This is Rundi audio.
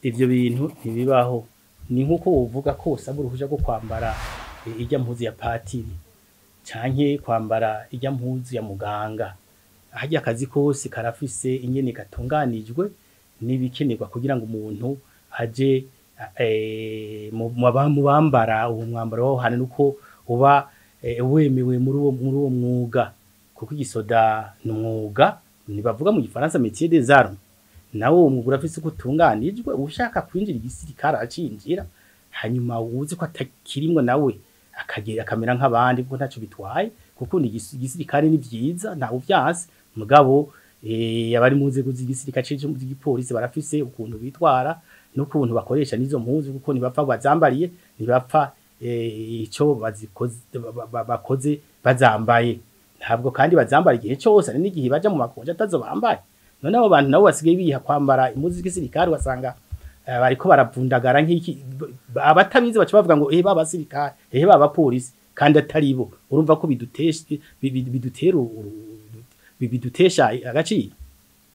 Ivyo bintu ntibibaho. Ni nkuko wovuga ko usaba uruhusha rwo kwambara irya mpuzu ya patiri canke kwambara irya mpuzu ya muganga. Harya akazi kose karafise ingene gatunganijwe n'ibikenerwa kugira ngo umuntu aje mu bambara uwo mwambaro waho hantu, nuko uba wemewe muri uwo mwuga, kuko igisoda ni umwuga, ntibavuga mu gifaransa métier des armes. Nawo uwo mwuga urafise uko utunganijwe. Ushaka kwinjira igisirikare acinjira, hanyuma uwuzi ko atakirimwo nawe akagera akamera nk'abandi, kuko ntaco bitwaye. Kuko igisirikare ni vyiza, ntawe uvyanse, mugabo abari mu nzego z'igisirikare canke z'igipolisi barafise ukuntu bitwara n'ukuntu bakoresha n'izo mpuzu, kuko ntibapfa bazambariye, ntibapfa ico bazikoze bakoze bazambaye. Ntabwo kandi bazambara igihe cose, hari n'igihe baja mu makonje atazo bambaye. None abo bantu nabo basigaye biha kwambara impuzu z'igisirikare, ugasanga bariko baravundagara nk'iki, abatabizi baca bavuga ngo eh, babasirikare, eh, babapolisi, kandi atari bo. Urumva ko bidutesha bidutera bidutesha agaciro.